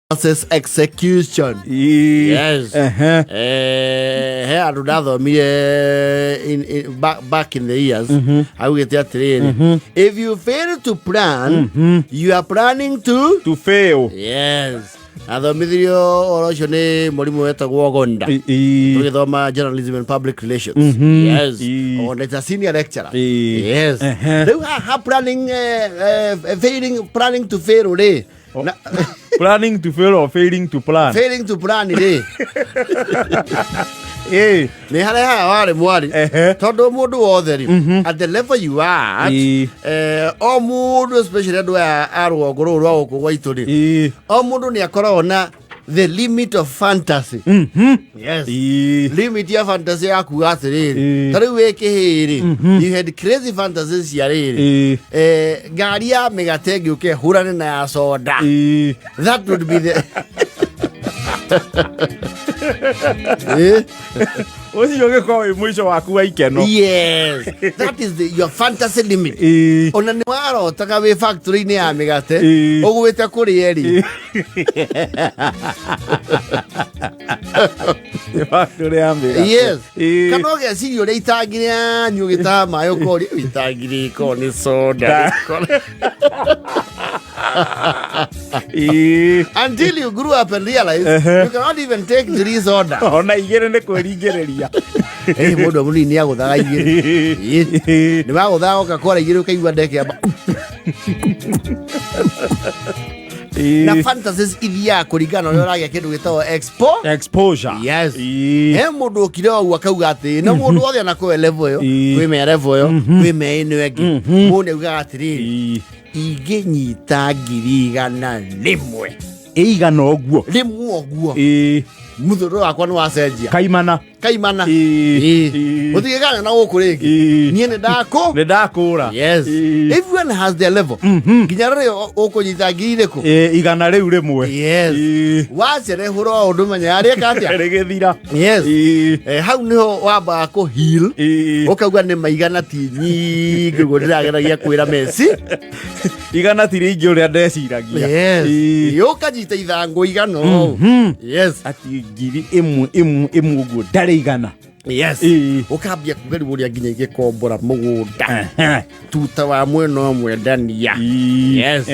Versus execution. Yes. Ehe. He andå ndathomire back in the years augä atiriri, if you fail to plan, you are planning to To fail. Yes, athomithirio ũhoro ũcio nĩ mũrimũ wetagwo Gonda tũgĩthoma journalism and public relations. Yes. Ogonda is a senior lecturer. Yes. Rĩu haha planning, failing, planning to fail rĩ Planning to fail or failing to plan? Failing to plan rĩ, nĩ harĩa haha warĩ mwari, tondũ mũndũ wothe rĩ, at the level you are at, o mũndũ, especially andũ aya a rũgongo rũrũ rwa gũkũ gwaitũ rĩ, o mũndũ nĩ akoragwo na the limit of fantasy. Yes. Limit ya fantasy ya kuga atĩrĩrĩ, ta rĩu wĩ kĩhĩĩ rĩ, you had crazy fantasies cia rĩrĩ, ngari ya mĩgate ĩngĩũka ĩhũrane na ya soda. That would be the Ũcio ũgĩkorwo wĩ mũico waku wa ikeno. Yes, that is your fantasy limit. Ona nĩ warotaga wĩ factory-inĩ ya mĩgate ũgwĩte kũrĩa eri. Factory ya mĩgate. Yes. Kana ũgeciria ũrĩa itangi rĩanyu ũgĩtaha maĩ ũkoria itangi rĩkorwo nĩ soda rĩkorwo. Until you grew up and realize you cannot even take three soda. Ona igĩrĩ nĩ kwĩringĩrĩria. Mũndũ mũnini nĩ agũthaga igĩrĩ. Nĩ wagũthaga ũgakora igĩrĩ ũkaigua ndekĩamba. Na fantasies ithiaga kũringana na ũrĩa ũragĩa kĩndũ gĩtagwo expo Exposure. Yes. He mũndũ ũkire ũguo akauga atĩ na mũndũ wothe ona kwĩ level ĩyo, kwĩ me level ĩyo, kwĩ me ĩno ĩngĩ, mũndũ nĩ augaga atĩrĩrĩ, ingĩnyita 100,000, Ĩigana ũguo. Rĩmwe ũguo, mũthũrũ wakwa nĩ wacenjia. Kaimana. Kaimana. Gũtirĩ kana na gũkũ rĩngĩ. Niĩ nĩ ndakũ Nĩ ndakũra. Yes. Everyone has their level nginya rĩrĩa ũkũnyita ngiri irĩkũ. Igana rĩu rĩmwe. Yes. Wacerehũra o ũndũ menya arĩka atĩa. Rĩgĩthira. Yes. Hau nĩho wambaga kũ heal, ũkauga nĩ maigana ti nyingĩ ũguo ndĩrageragia kwĩra Messi. Igana ti rĩingĩ ũrĩa ndeciragia. Yes. Ũkanyita ithangũ igana ũũ. Yes. Ati 1000 ĩmwe ĩmwe ũguo ndarĩ igana. Yes. Ũkambia kuga rĩu ũrĩa nginya ingĩkombora mũgũnda tuta wa mwena ũmwe ndania. Yes.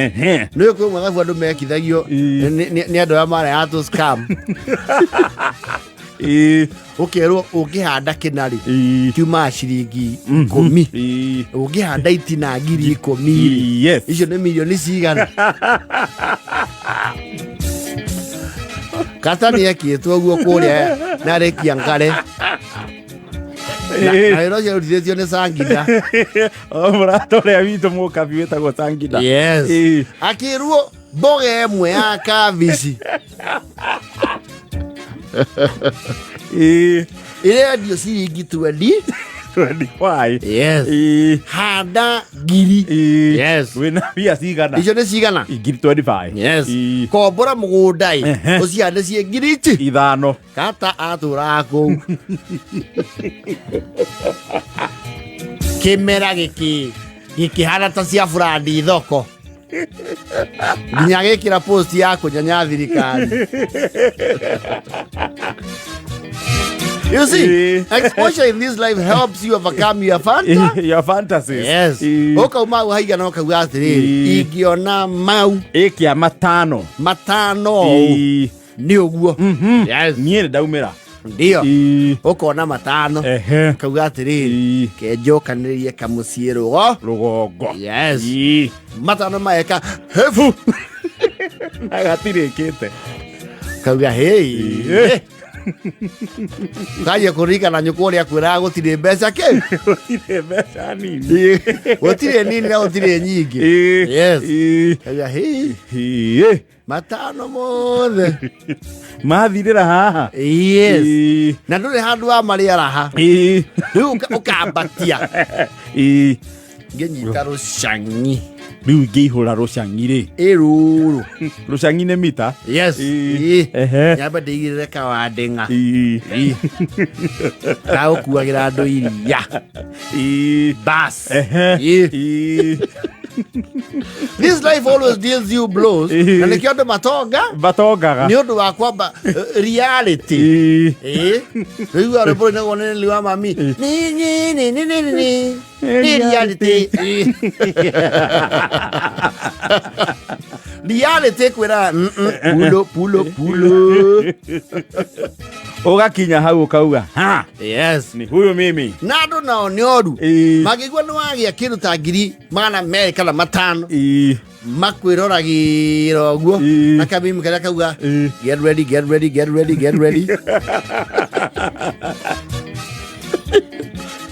Nĩ kwĩ mathabu andũ mekithagio nĩ andũ arĩa marĩ a tũ scam. Ũkerwo ũngĩhanda kĩnarĩ kiumaga ciringi 10, ũngĩhanda itina 10,000 rĩ, icio nĩ mirioni cigana. Kata nĩ ekĩtwo ũguo kũrĩa narĩkia ngare na wĩra ũcio arutithĩtio nĩ Sangida. O mũrata ũrĩa witũ mũkabi wĩtagwo Sangida. Yes. Akĩrwo mboga ĩmwe ya kabici ĩrendio ciringi 20. 25. Yes. Handa 1000. Yes. Wĩna mbia cigana? Icio nĩ cigana? 25,000. Yes. Kombora mũgũnda ĩ, ũcihande ciĩ ngiri ici 5. Kata atũraga kũu kĩmera gĩkĩ gĩkĩhana ta cia burandi thoko nginya agĩkĩra post ya kũnyanya thirikari. You see, exposure in this life helps you overcome your fanta Your fantasies. Yes. Ũkauma hau haigana ũkauga atĩrĩrĩ, ingĩona mau ĩkĩa matano, matano ũũ, nĩ ũguo. Yes. Niĩ nĩ ndaumĩra. Ndio. Ũkona matano, kauga atĩrĩrĩ, kenjokanĩrĩrie kamũciĩ rũgo rũgongo. Yes. Matano maeka hebu Na gatirĩkĩte. Kauga hei, kanjia kũririkana nyũkwa ũrĩa akwĩraga gũtirĩ mbeca kĩ. Gũtirĩ mbeca nini. Gũtirĩ nini na gũtirĩ nyingĩ. Yes. Kauga hei, matano mothe mathirĩra haha. Yes. Na ndũrĩ handũ wa marĩa raha. Rĩu ũkambatia ngĩnyita rũcang'i. Rĩu ingĩihũra rũcang'i rĩ, ĩrũrũ. Rũcang'i nĩ mita. Yes. Nyambe ndĩigĩrĩre kawandĩng'a gagũkuagĩra andũ iria. Bas. This life always deals you blows. Na nĩkĩo andũ matonga Matongaga. nĩ ũndũ wa kwamba reality. Ĩĩ. Ĩĩ. Rĩu rwĩmbo rũinagwo nĩ Lily wa mami. Nĩ nĩ nĩ nĩ nĩ nĩ. Nĩ reality. Ĩĩ. Reality kwĩra pulo pulo pulo. Ũgakinya hau ũkauga ha Yes. ni huyu mimi. Na andũ nao nĩ oru. Ĩĩ. Mangĩigua nĩ wagĩa kĩndũ ta 250,000 kana 500 Ĩĩ. makwĩroragĩra ũguo Ĩĩ. na kamimi karĩa kauga Ĩĩ. get ready, get ready, get ready, get ready.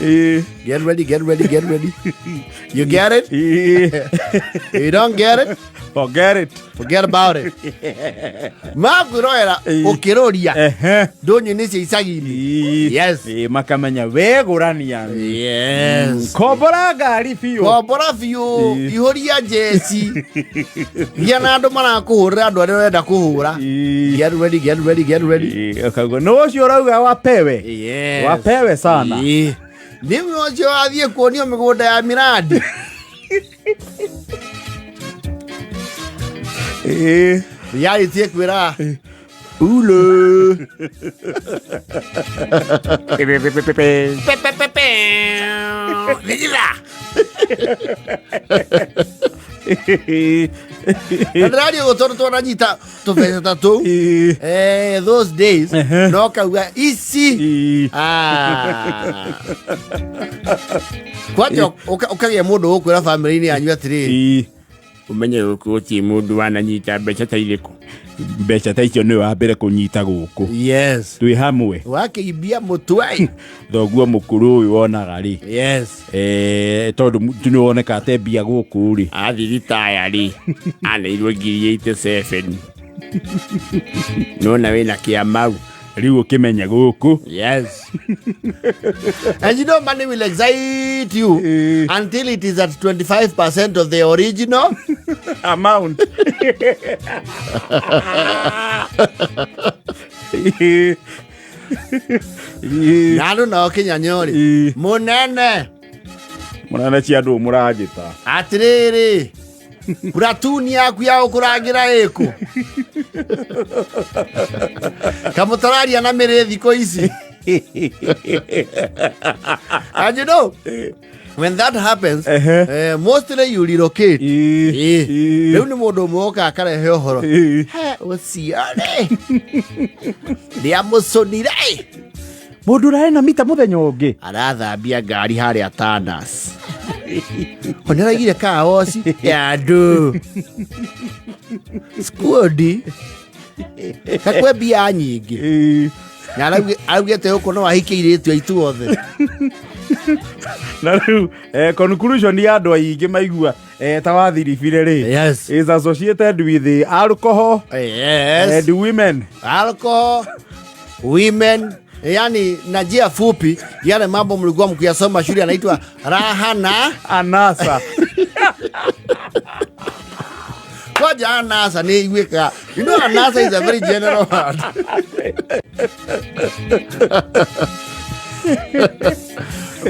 Ĩĩ. Get ready, get ready, get ready. You get it? Ĩĩ. You don't get it? Forget it. Forget about it. Makwĩrorera Ĩĩ. ũkĩrũria Ehe. ndũnyũ-inĩ cia icagi-inĩ. Ĩĩ. Yes. Ĩĩ, makamenya wegũrania. Yes. Kombora ngari biũ. Kombora biũ, Ĩĩ. ihũria njeci. Gĩa na andũ marakũhũrĩra andũ arĩa ũrenda kũhũra. Ĩĩ. Get ready, get ready, get ready. Ĩĩ, ũkauga nĩ ũcio ũrauga wapewe. Yes. Wapewe sana. Ĩĩ. Nĩwe ũcio wathiĩ kuonio mĩgũnda ya miradi. Ĩĩ. Reality ĩkwĩra Ulu. Pe, pe, pe, pe, pe. Pe, pe, pe, pe. Thigitha. Na ndĩraria ũguo tondũ twananyita tũbeca ta tũu. Ĩĩ. Those days Ehe. no kauga ici. Ĩĩ. Ah. Kwanja ũkagĩa mũndũ ũkwĩra bamĩrĩ-inĩ yanyu atĩrĩrĩ Ĩĩ. Ũmenye gũkũ gũtirĩ mũndũ wananyita mbeca ta irĩkũ. Mbeca ta icio nĩwe wa mbere kũnyita gũkũ. Yes. Twĩ hamwe. Wakĩimbia mũtwe. Thoguo mũkũrũ ũyũ wonaga rĩ. Yes. Tondũ nĩ woneka ate mbia gũkũ rĩ. Athiĩ ritaya rĩ, aneirwo 87,000. Nona wĩna kĩamau. Rĩu ũkĩmenye gũkũ. Yes. And you know money will excite you until it is at 25% of the original amount. Na andũ nao kĩnyanyori. Ĩĩ. Mũnene. Mũnene ci andũ mũranjĩta. Atĩrĩrĩ. Platuni yaku ya gũkũrangĩra ĩkũ. Kamũtararia na mĩrĩ thikũ ici. And you know, when that happens, Ehe. mostly you relocate. Ĩĩ. Ĩĩ. Ĩĩ. Rĩu nĩ mũndũ ũmwe ũkaga akarehe ũhoro. Ĩĩ. He, ũcio rĩ. Nĩamũcũnire. Mũndũ ũrarĩ na mita mũthenya ũngĩ. Arathambia ngari harĩa Tanas. Oneraigire kawoci ya andũ. Skuodi. Kakwe mbia nyingĩ. Ĩĩ. Na araugĩte gũkũ no ahikie airĩtu aitũ othe. Na rĩu conclusion ya andũ aingĩ maigua ta wathiribire rĩ. Yes. Is associated with the alcohol Yes. and women. Alcohol, women, yani na njia fupi yale mambo mlikuwa mkiyasoma shule yanaitwa raha na Anasa. Kwaja anasa ni iguĩkaga. You know anasa is a very general word.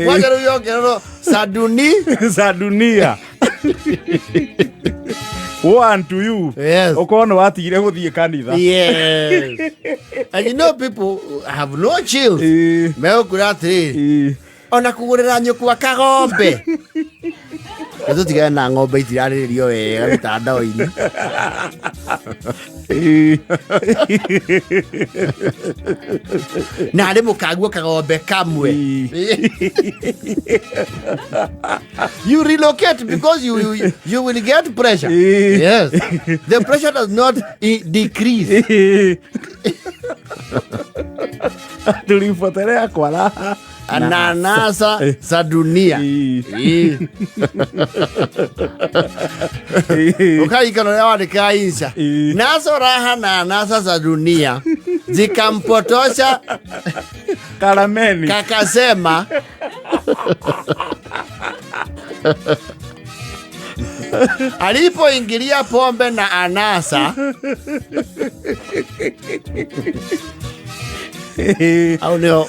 Kwaja rĩu yongererwo saduni. Za dunia. Woe unto you. Yes. Ũkorwo nĩ watigire gũthiĩ kanitha. Yes. And you know people have no chills. Ĩĩ. Megũkwĩra atĩrĩrĩ. Ĩĩ. Ona kũgũrĩra nyũkwa kagombe. Tũtigane na ng'ombe itirarĩrĩrio wega mĩtandao-inĩ. Ĩĩ. Na arĩ mũkaguo kagombe kamwe. You relocate because you will get pressure. Ĩĩ. Yes. The pressure does not decrease. Ĩĩ. Tulipotelea kwa raha Na anasa za dunia. Ĩĩ. Ĩĩ. Ĩĩ. Ukaikana ũrĩa wandĩkaga insha. Ĩĩ. Nazo raha na anasa za dunia zikampotosha Karameni. kakasema alipoingilia pombe na anasa. Hau nĩho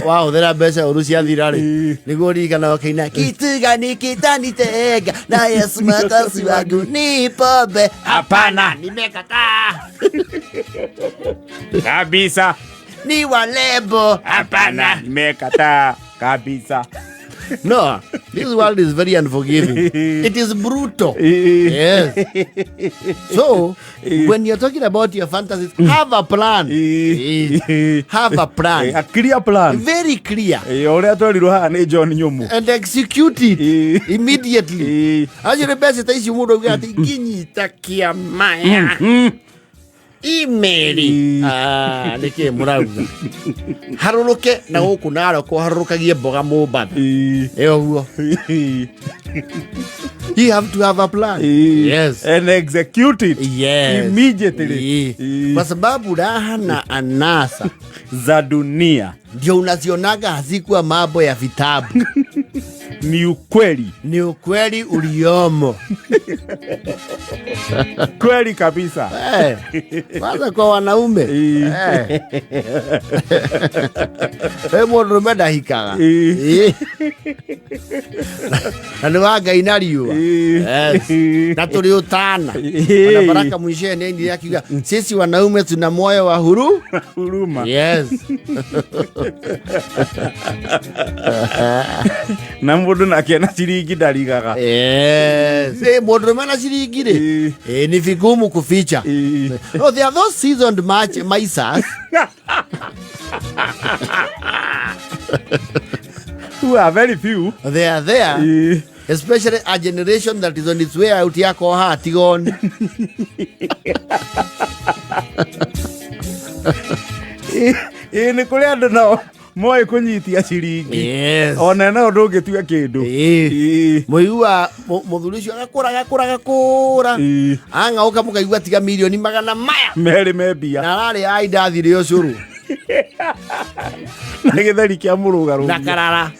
wahũthĩra mbeca ũru ciathira rĩ, nĩguo ririkana ũkaina kitu gani kitanitenga na Yesu mwokozi wangu ni pombe. Hapana. Nimekataa. Kabisa. Ni walebo. Hapana. Nimekataa kabisa. No, this world is very unforgiving. It is brutal. Yes. So, when you're talking about your fantasies, have a plan. Yes. Have a plan. A clear plan. Very clear. Å rä a twerirwo haha nä John Nyũmũ. And execute it immediately. Acio nĩ mbeca ta icio mũndũ augaga atĩ ingĩnyita kĩama email. Ah, nĩkĩ mũrauga harũrũke na gũkũ Narok harũrũkagie mboga Mombatha? Ĩ ũguo, you have to have a plan. Yes. And execute it Yes. immediately. Kwa sababu raha na anasa za dunia ndio unazionaga hazikuwa mambo ya vitabu. Ni ukweli. Ni ukweli uliomo. Kweli kabisa. Eh, kwanza kwa wanaume. Eh. Eh, mũndũrũme ndahikaga. Na nĩ wa Ngai na riũa. Yes. Na tũrĩ ũtana. Ona Baraka Mwishe nĩ ainire akiuga sisi wanaume tuna moyo wa huru Huruma. Yes. Na mũndũ nake na ciringi ndarigaga. Yes. Eh, mũndũrũme na ciringi rĩ, eh, ni vigumu kuficha. No, there are those seasoned misers Who are very few. They are there. Especially a generation that is on its way out ya koha tigone. Ĩ nĩ kũrĩ andũ nao moĩ kũnyitia ciringi. Ona no ndũngĩtua kĩndũ. Mũigua mũthuri ũcio agakũra agakũra agakũra. Ang'aũka mũkaigua tiga mirioni magana maya. Merĩ me mbia. Na ararĩ a indathi rĩa ũcũrũ. Na gĩtheri kĩa mũrũgarũ. Na karara.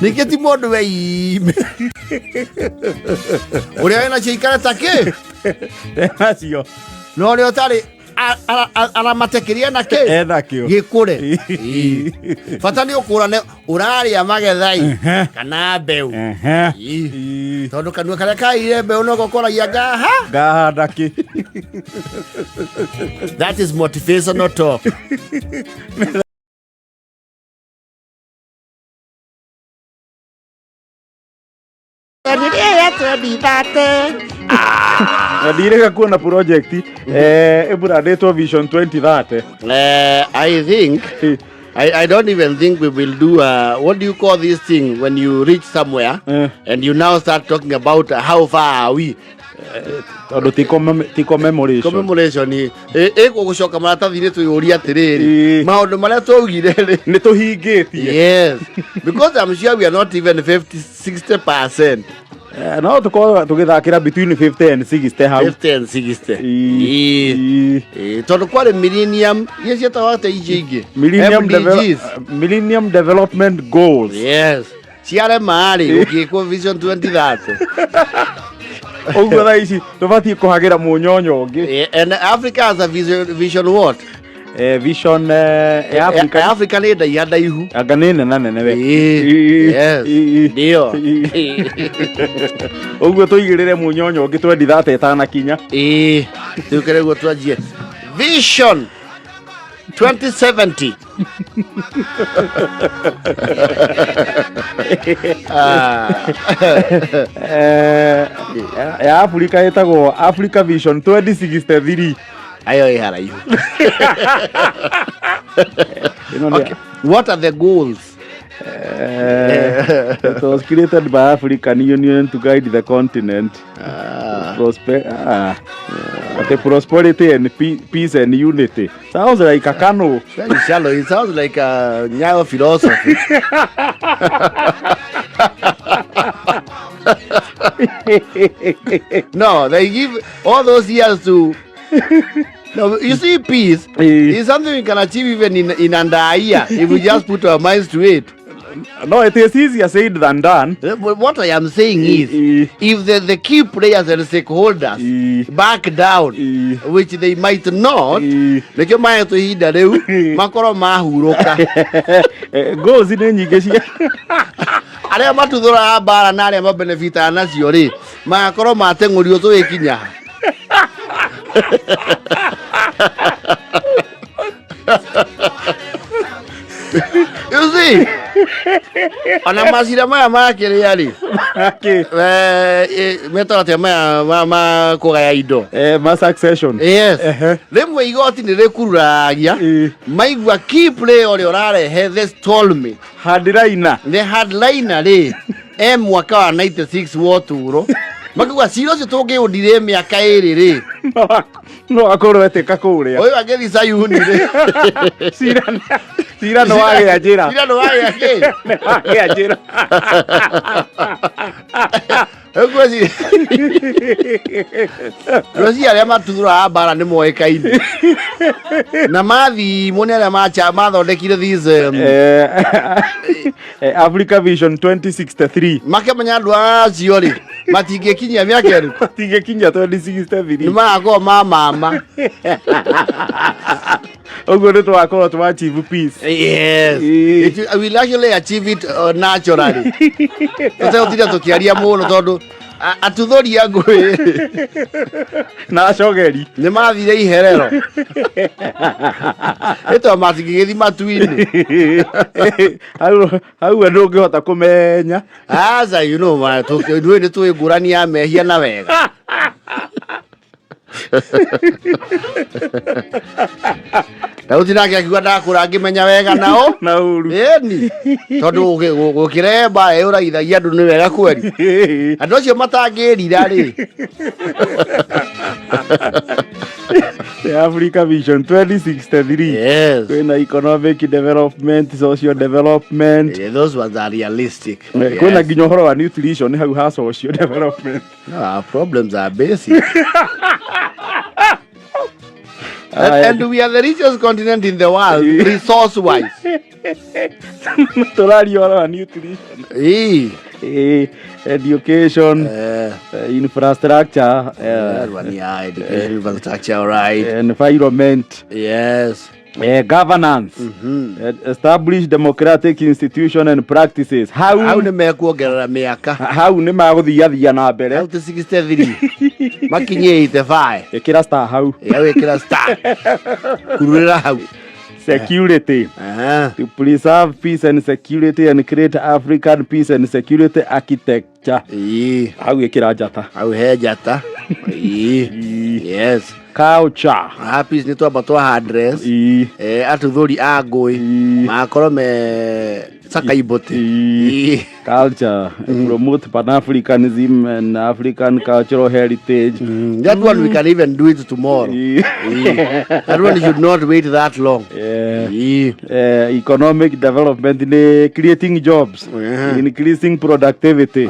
Ningĩ ti mũndũ weime. Ũrĩa wĩna cio ikare ta kĩ? Nacio. Na ũrĩa ũtarĩ aramate kĩrĩa na kĩ? Enakĩo. Gĩkũre. Bata nĩ ũkũrane ũrarĩa magethai kana mbeũ. Tondũ kanua karĩa kaire mbeũ noko koragia ngaha. Ngahanda kĩ? That is motivational talk. Na ndirĩga kuona project ĩbrandĩtwo Vision 2030. I think I don't even think we will do what do you call this thing when you reach somewhere and you now start talking about how far are we? Tondũ ti commemoration. Commemoration ĩgũgũcoka maratathi-inĩ twĩyũrie atĩrĩrĩ, maũndũ marĩa twaugire rĩ, nĩ tũhingĩtie? Yes, because I'm sure we are not even 50 60%. No tũkorwo tũgĩthakĩra between 50 and 60 hau. 50 and 60. Ĩĩ. Ĩĩ, tondũ kwarĩ millennium iria ciĩtagwo atĩa icio ingĩ? Millennium, MDGs. Millennium Development Goals. Yes, ciarema rĩ, ũngĩkwo Vision 2030. Ũguo thaa ici tũbatiĩ kũhagĩra mũnyonyo ũngĩ. Eh, and Africa has a vision what? Vision ya Africa. Ya Africa nĩ ndaiha ndaihu. Anga nĩ nena nene we. Ĩĩ. Yes. Ndio. Ũguo tũigĩrĩre mũnyonyo ũngĩ 2030 ĩtanakinya. Ĩĩ, tũkere guo twanjie Vision 2070. Ah. Ya Africa ĩtagwo Africa Vision 2063. Ayo ĩ haraihu. Ĩno nĩ- Okay. What are the goals? It was created by African Union to guide the continent. The prosperity and peace and unity. Sounds like a canoe. Very shallow. It sounds like a Nyayo philosophy. No, they give all those years to. No, you see, peace is something we can achieve even in under a year if we just put our minds to it. No, it is easier said than done. What I am saying is, if the key players and stakeholders back down, which they might not, nĩkĩo mahetwo ihinda rĩu makorwo mahurũka. Goals nĩ nyingĩ cia Arĩa matuthũraga mbara na arĩa mabenefitaga nacio rĩ, magakorwo mateng'ũrio tũgĩkinya. You see? Ona macira maya makĩrĩa rĩ, Akĩ. Metagwo atĩa maya ma kũgaya indo? Ma succession. Yes. Rĩmwe igoti nĩ rĩkururagia maigua key player ũrĩa ũrarehe the stalemate. Hardliner. The hardliner rĩ, e mwaka wa 96 wa ũtũũro, makauga cira ũcio tũngĩũndirĩ mĩaka 2 rĩ, No akorwo etĩka kũrĩa. Ũyũ angĩthiĩ Sayuni rĩ, Cira nĩ wagĩa njĩra. Cira nĩ wagĩa kĩ? Nĩ wagĩa njĩra. Ngwĩciria arĩa matuthũraga mbara nĩ moĩkaine na mathimwo nĩ arĩa mathondekire these Africa Vision 2063. Makĩmenya andũ acio rĩ, matingĩkinyia mĩaka ĩrĩkũ? Matingĩkinyia 2063. Nĩ magakorwo ma mama. Ũguo nĩ twakorwo twa achieve peace. Yes. It will actually achieve it naturally. Tũtegũtinda tũkĩaria mũno tondũ atuthũri a ngũĩ na acogeri nĩ mathire iherero ĩtwa matingĩgĩthi matu-inĩ. Hau we ndũngĩhota kũmenya. Aca, you know, ma, ithuĩ nĩ tũĩ ngũrani ya mehia na wega. Daudi nake akiuga ndakũra ngĩmenya wega nao na ũru. Ĩni tondũ gũkĩrehe mbara ĩũragithagia andũ nĩ wega kweri andũ acio matangĩrira rĩ. The Africa Vision 2063. Yes. Kwĩna economic development, social development. Yeah, those ones are realistic. Kwĩna nginya ũhoro wa nutrition hau ha social development. No, our problems are basic. And we are the richest continent in the world, resource wise. Tũraria ũhoro wa nutrition. Education, infrastructure, That one, yeah, education, infrastructure, all right. Environment. Yes. Governance. Establish democratic institution and practices. Hau Hau nĩ mekuongerera mĩaka. Hau nĩ magũthiathia na mbere. Hau ti 63 makinyie 85. Ĩkĩra star hau. Hau ĩkĩra star, kururĩra hau. Security. To preserve peace and security and create African peace and security architecture. Hau ĩkĩra njata. Hau he njata. Yes. Culture. Happy nĩ twamba twa address atuthũri a ngũĩ magakorwo me cakaibũtĩ. Culture. Promote Pan-Africanism and African cultural heritage. That one we can even do it tomorrow. That one should not wait that long. Economic development ni creating jobs, increasing productivity,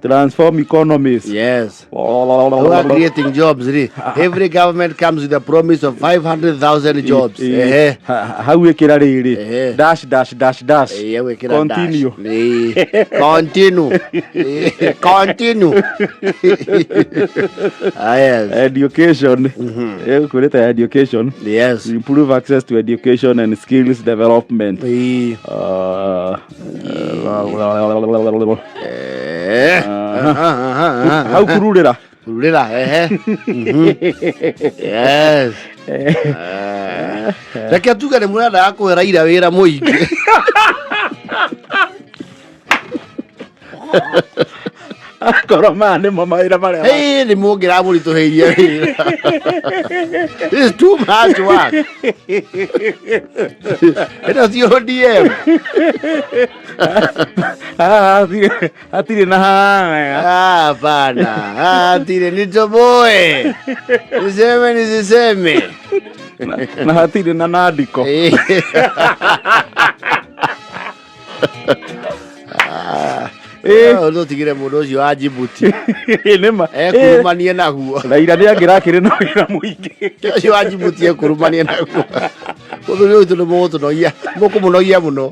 transform economies. Yes. Who are creating jobs ri. Every government comes with a promise of 500,000 jobs. Ehe. Hau ĩkĩra rĩrĩ dash dash dash dash. Hau ĩkĩra dash. Continue. Continue. Continue. Ah, yes. Education. Ĩgũkwĩrĩte education. Yes. Improve access to education and skills development. Hau kururĩra. Kururĩra, ehe. Yes. Reke tuge nĩ mũrendaga kũhe Raila wĩra mũingĩ. Akorwo maya nĩmo mawĩra marĩa Hey, nĩ mũngĩramũritũhĩirie wĩra. This is too much work. Ĩno ti ODM. Haha hatirĩ na haha. Ah, hapana. Hatirĩ, nitoboe. Niseme nisiseme. Na hatirĩ na nandiko. Tũtigire mũndũ ũcio wa Djibouti. Nĩma. Ekurumanie naguo. Raila nĩ angĩrakĩrĩ na wĩra mũingĩ. Ũcio wa Djibouti ekurumanie naguo. Mũthuri ũyũ witũ nĩ mũgũtũnogia, mũkũmũnogia mũno.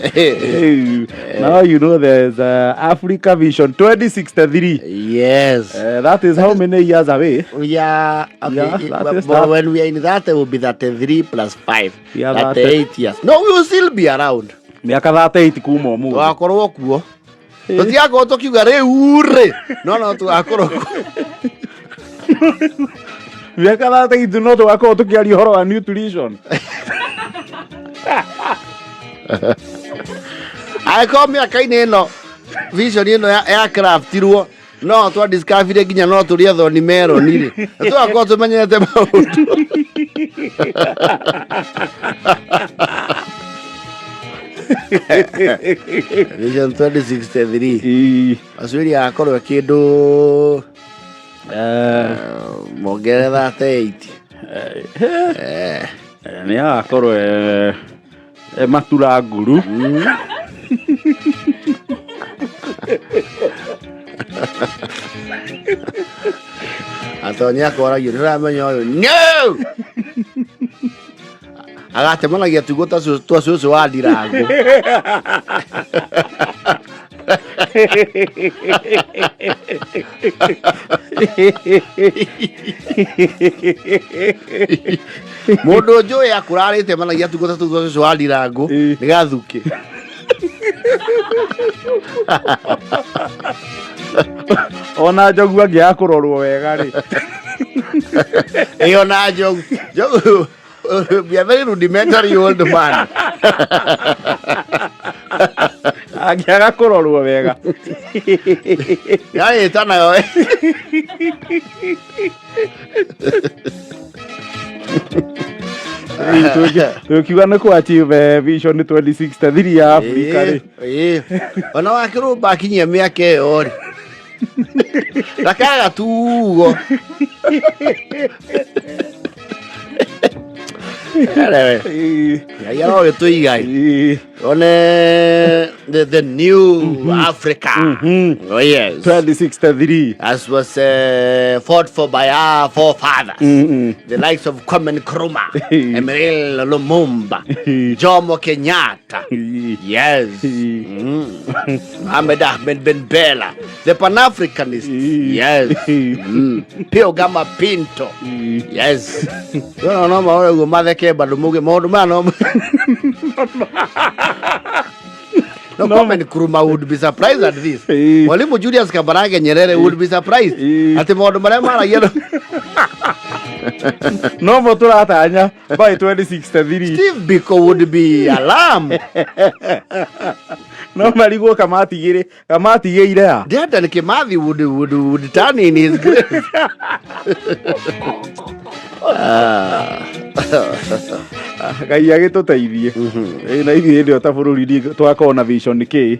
Hey, now you know there's Africa Vision 2063. Yes. That is how many years away? Yeah, okay. Yeah, that is But that. when we are in that, it will be 33 plus 5. Yeah, 38 years. No, we will still be around. Mĩaka 38 kuma ũmũthĩ. Tũgakorwo kuo. Tũtigakorwo tũkiuga rĩu rĩ. No tũgakorwo kuo. Mĩaka 38 no tũgakorwo tũkĩaria ũhoro wa nutrition. Angĩkorwo mĩaka-inĩ ĩno vision ĩno ya craftirwo no twa discover nginya no tũrĩe thoni meroni rĩ, tũgakorwo tũmenyete maũndũ. Vision 2063. Ĩĩ. Australia agakorwo kĩndũ mongerere 38. Nĩ agakorwo e matura nguru. Atonyi akoragio nĩ ũramenya ũyũ no agatemanagia tugo ta twa cũcũ wa ndirangũ. Mũndũ njũĩ akũrarĩte managia tugo ta twa cũcũ wa ndirangũ nĩ gathukĩ. Ona njogu angĩaga kũrorwo wega rĩ. Ĩyo na njogu njogu be a very rudimentary old man. Angĩaga kũrorwo wega. Yarĩta nayo. Tũkiuga nĩ kũ achieve vision 2063 ya Africa rĩ. Ĩĩ. Ona wakĩrũmba akinyia mĩaka ĩyo rĩ, ndakaga tugo. Anyway, Ngai arogĩtũiga Ĩĩ. one the new Africa. Oh yes. 2063. As was fought for by our forefathers, the likes of Kwame Nkrumah, Emile Lumumba, Jomo Kenyatta. Yes. Ahmed Ahmed Ben Bella, the Pan-Africanists. Yes. Pio Gama Pinto. Yes. No, no, maũndũ matheke bado muge maũndũ maya no. No, Kwame Nkrumah would be surprised at this. Mwalimu Julius Kambarage Nyerere would be surprised. Atĩ maũndũ marĩa maragia No mo tũratanya by 2063. Steve Biko would be alarmed. No marigwo kamatigĩre kamatigĩire ha. Dedan Kimathi would turn in his grave. Ngai agĩtũteithie. Ĩ, na ithuĩ hĩndĩ ĩyo ta bũrũri tũgakorwo na vision kĩ.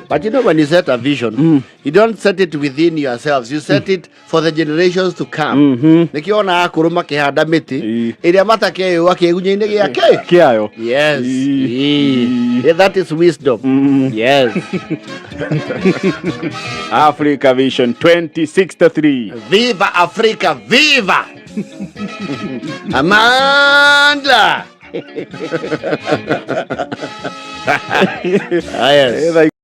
But you know, when you set a vision, you don't set it within yourselves. You set it for the generations to come. Nĩkĩo ona akũrũ makĩhanda mĩtĩ ĩrĩa matakeyũa kĩgunyĩ-inĩ gĩake. Kĩayo. Yes. Ĩĩ. Yeah, that is wisdom. Yes. Africa Vision 2063. Viva Africa, viva! Amandla! Ah, yes. Tha